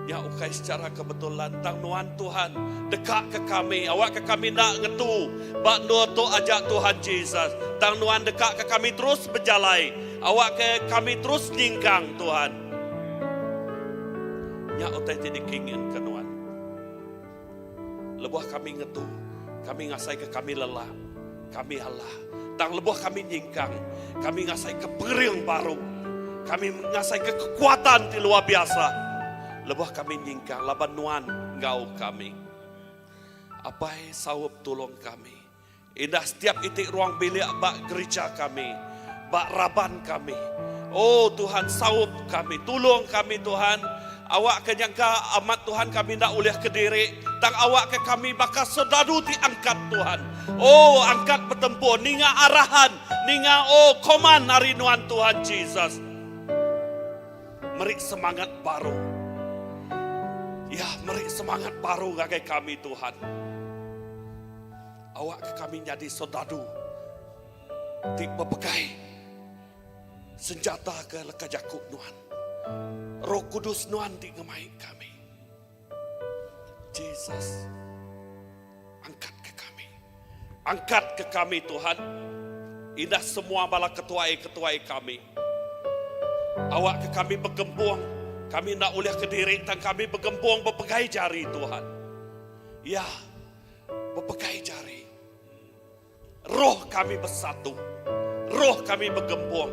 Nya ukai secara kebetulan tang Nuan Tuhan deka ke kami. Awakka kami enda ngetu ba endur tu aja Tuhan Jesus. Tang Nuan deka ke kami terus bejalai. Awakka kami terus nyingkang Tuhan. Nya utai ti dikinginka Nuan. Lebuh kami ngetu, kami ngasaika kami lelak, kami alah. Tang lebuh kami nyingkang, kami ngasaika pengering baru. Kami ngasaika kekuatan ti luar biasa lebuh kami nyingkang laban Nuan enggau kami. Apai saup tulung kami. Indah setiap iti ruang bilik ba gerija kami, ba raban kami. Oh Tuhan saup kami, tulung kami Tuhan. Awakka nyangka amat Tuhan kami enda ulih kediri, tang awakka kami baka soldadu ti angkat Tuhan. Oh angkat betempuh ninga arahan, ninga oh koman ari nuan Tuhan Jesus. Meri semangat baru. Ya, meri semangat baru ngagai kami Tuhan. Awakka kami nyadi soldadu ti bepegai senjata ke leka jaku Nuan. Roh Kudus Nuan ti ngemai kami. Jesus, angkatka kami. Angkatka kami Tuhan. Indah semua bala ketuai-ketuai kami. Awakka kami begempung. Kami enda ulih kediri tang kami begempung bepegai jari Tuhan. Ya, bepegai jari. Roh kami besatu. Roh kami begempung.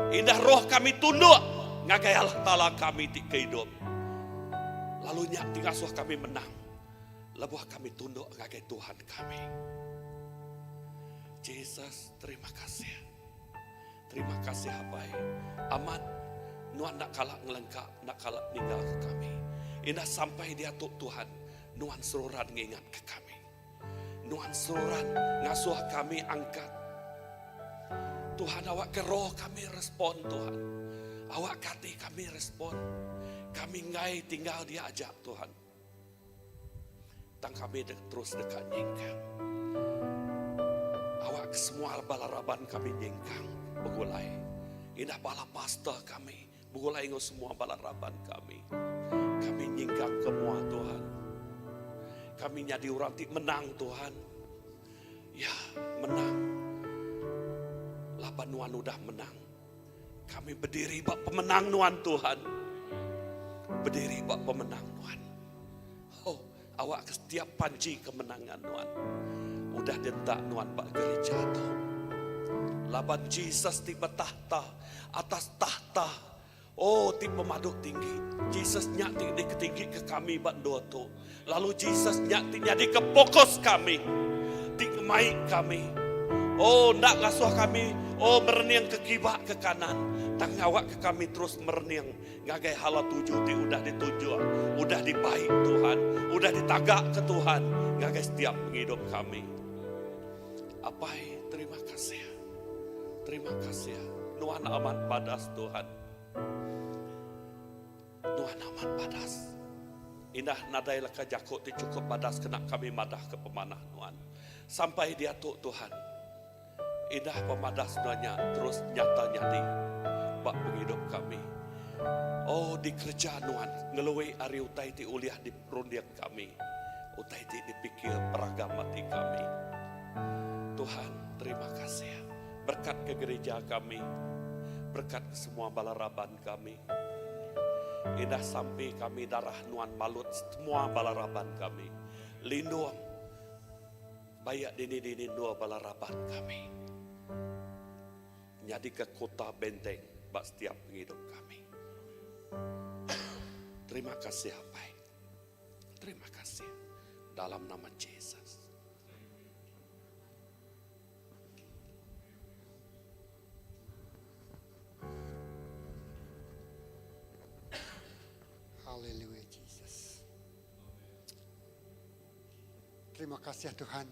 Indah roh kami tunduk ngagai Allah Taala kami ti ke idup. Lalu nya ti ngasuh kami menang lebuh kami tunduk ngagai Tuhan kami. Jesus, terima kasih. Terima kasih Apai. Amat nuan enda kala ngelengka, enda kala ninggalka kami. Indah sampai diatu Tuhan, nuan seruran ngingatka kami. Nuan seruran ngasuh kami angkat. Tuhan awakka roh kami respon Tuhan. Awakka ati kami respon. Kami enggai tinggal dia aja Tuhan. Tang kami terus deka nyingkang. Awak ke semua bala raban kami nyingkang begulai. Indah bala pastor kami begulai enggau semua bala raban kami. Kami nyingkang ke mua Tuhan. Kami nyadi orang ti menang Tuhan. Ya, menang. Laban nuan udah menang. Kami bediri ba pemenang nuan Tuhan. Bediri ba pemenang nuan. Oh, awak ke setiap panji kemenangan nuan. Udah dientak nuan ba gereja tu. Laban Jesus ti betahta atas tahta. Oh, ti pemadu tinggi. Jesus nya ti diketinggi ke kami ba endur tu. Lalu Jesus nya ti nyadika fokus kami, ti ngemai kami. Oh, enda ngasuh kami, oh, merening ke kiba ke kanan, tang ngawakka kami terus merening ngagai hala tuju ti udah ditunjuk, udah dibai Tuhan, udah ditagaka Tuhan ngagai setiap pengidup kami. Apai, terima kasih. Terima kasih. Nuan amat badas Tuhan. Nuan amat badas. Indah nadai leka jaku ti chukup badas kena kami madah ke pemanah Nuan. Sampai diatu Tuhan. Indah pemadas Nuan nya terus nyata nyadi ba pengidup kami. Oh dikereja Nuan ngelui ari utai ti ulih diperunding kami, utai ti dipikir peragam ati kami. Tuhan, terima kasih. Berkat ke gereja kami, berkat ke semua bala raban kami. Indah sampi kami darah Nuan malut semua bala raban kami. Lindung bayak dini-dini endur bala raban kami. Nyadika kota benteng ba setiap pengidup kami. Terima kasih Apai. Terima kasih dalam nama Jesus. Haleluya Jesus. Terima kasih Tuhan.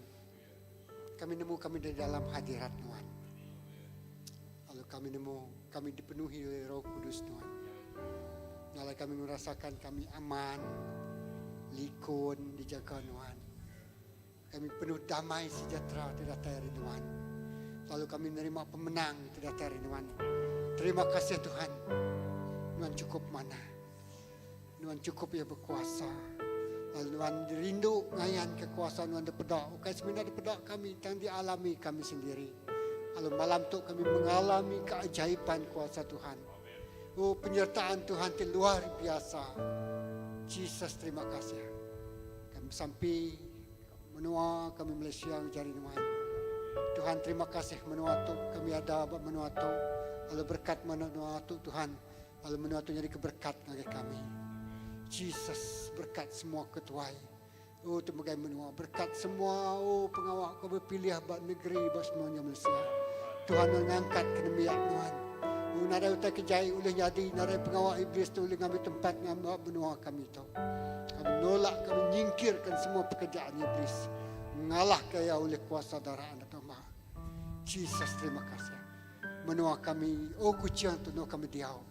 Kami nemu kami di dalam hadirat Tuhan. Lalu kami nemu kami dipenuhi oleh Roh Kudus Tuhan. Lalu kami merasakan kami aman, likun dijaga Tuhan. Kami penuh damai sejahtera ti datai ari Nuan. Lalu kami nerima pemenang ti datai ari Nuan. Terima kasih Tuhan. Nuan chukup manah. Nuan chukup iya bekuasa. Lalu Nuan rindu ngayanka kuasa Nuan dipeda, ukai semina dipeda kami tang dialami kami sendiri. Lalu malam tu kami mengalami keajaiban kuasa Tuhan. Oh penyertaan Tuhan ti luar biasa. Jesus terima kasih. Kami besampi menua kami Malaysia ngejari nuan. Tuhan terima kasih menua tu kami ada ba menua tu lalu berkat menua tu Tuhan lalu menua tu nyadi ke berkat ngagai kami. Jesus berkat semua ketuai. Oh tu megai menua berkat semua oh pengawa ke bepilih ba negeri ba semuanya Malaysia. Tuhan ngangkat ke nembiak nuan. Oh nadai utai ke jai ulih nyadi nadai pengawa iblis tu ulih ngambi tempat ngamba menua kami tu. Kami nolak, kami nyingkirkan semua pekerjaan iblis. Mengalahkan ia oleh kuasa darah anak domba. Jesus terima kasih. Menua kami, oh kucing tu no kami diau.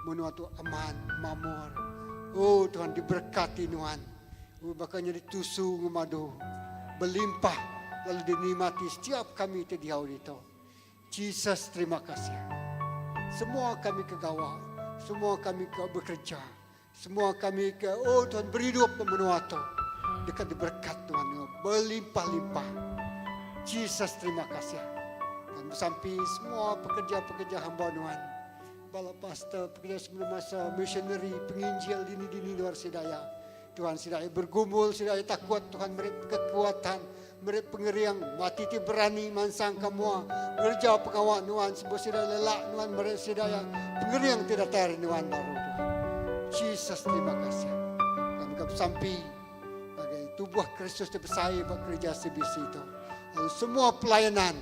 Menua tu aman, makmur. Oh Tuhan diberkati Nuan. Oh bakal jadi tusu ngemadu. Berlimpah lalu dinikmati setiap kami ti diau ditu. Jesus terima kasih. Semua kami ke gawa, semua kami ke bekerja, Semua kami ke oh Tuhan beridup ba menua tu deka diberkat Tuhan enggau belimpah-limpah. Jesus terima kasih. Kami besampi semua pekerja-pekerja hamba Nuan, bala pastor, pekerja sebelum masa, missionary, penginjil dini-dini luar sidaya. Tuhan sida iya bergumul, sida iya takut, Tuhan meri kekuatan, meri pengering, mati ti berani mansang ka mua, ngereja pengawa Nuan sembuh sida lelak Nuan meri sida iya pengering ti datai ari Nuan baru Tuhan. Jesus terima kasih. Kami ka besampi ngagai tubuh Kristus ti besai ba gereja CBC tu. Lalu semua pelayanan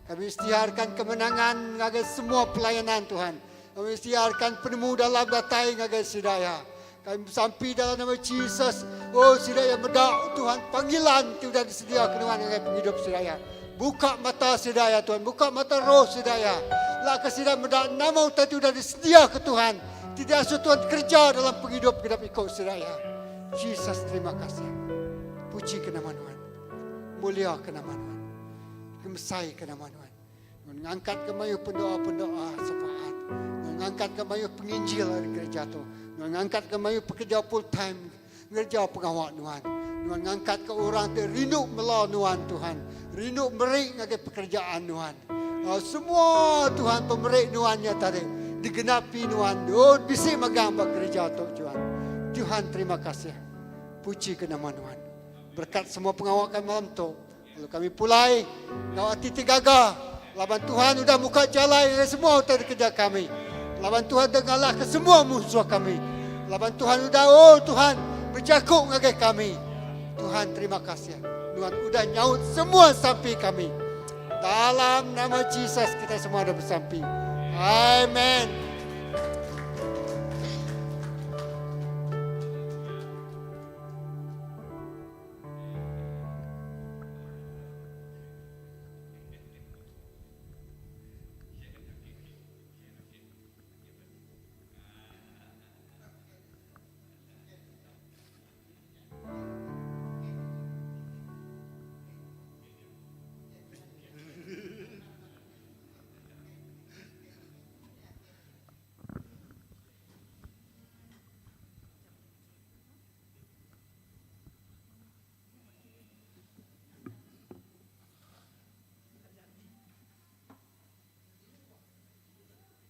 kami istiharkan kemenangan ngagai semua pelayanan Tuhan. Kami istiharkan penemu dalam datai ngagai sida iya. Kami besampi dalam nama Jesus. Oh sida yang meda Tuhan panggilan ti udah disedia ke nuan ngagai pengidup sida ya. Buka mata sida ya Tuhan, buka mata roh sida ya. Lak ke sida meda nama utai ti udah disedia ke Tuhan. Ti diasuh Tuhan kerja dalam pengidup genap iko sida ya. Jesus terima kasih. Puji ke nama Nuan. Mulia ke nama Nuan. Gemesai ke nama Nuan. Nuan ngangkatka mayuh pendoa-pendoa syafaat. Nuan ngangkatka mayuh penginjil ari gereja tu. Nuan ngangkatka mayuh pekerja full time ngereja pengawa Nuan. Nuan ngangkatka orang ti rindu mela Nuan Tuhan. Rindu meri ngagai pekerjaan Nuan. Uh, semua Tuhan pemeri Nuan nya tadi digenapi Nuan. Oh, bisi megang ba gereja tu Tuhan. Tuhan terima kasih. Puji ke nama Nuan. Berkat semua pengawa kami malam tu. Lalu kami pulai enggau ati ti gaga laban Tuhan udah muka jalai ngagai semua utai dikereja kami. Laban Tuhan udah ngalahka semua munsuh kami. Laban Tuhan udah, oh Tuhan, bejaku ngagai kami. Tuhan terima kasih. Nuan udah nyaut semua sampi kami. Dalam nama Jesus kita semua udah besampi. Amen.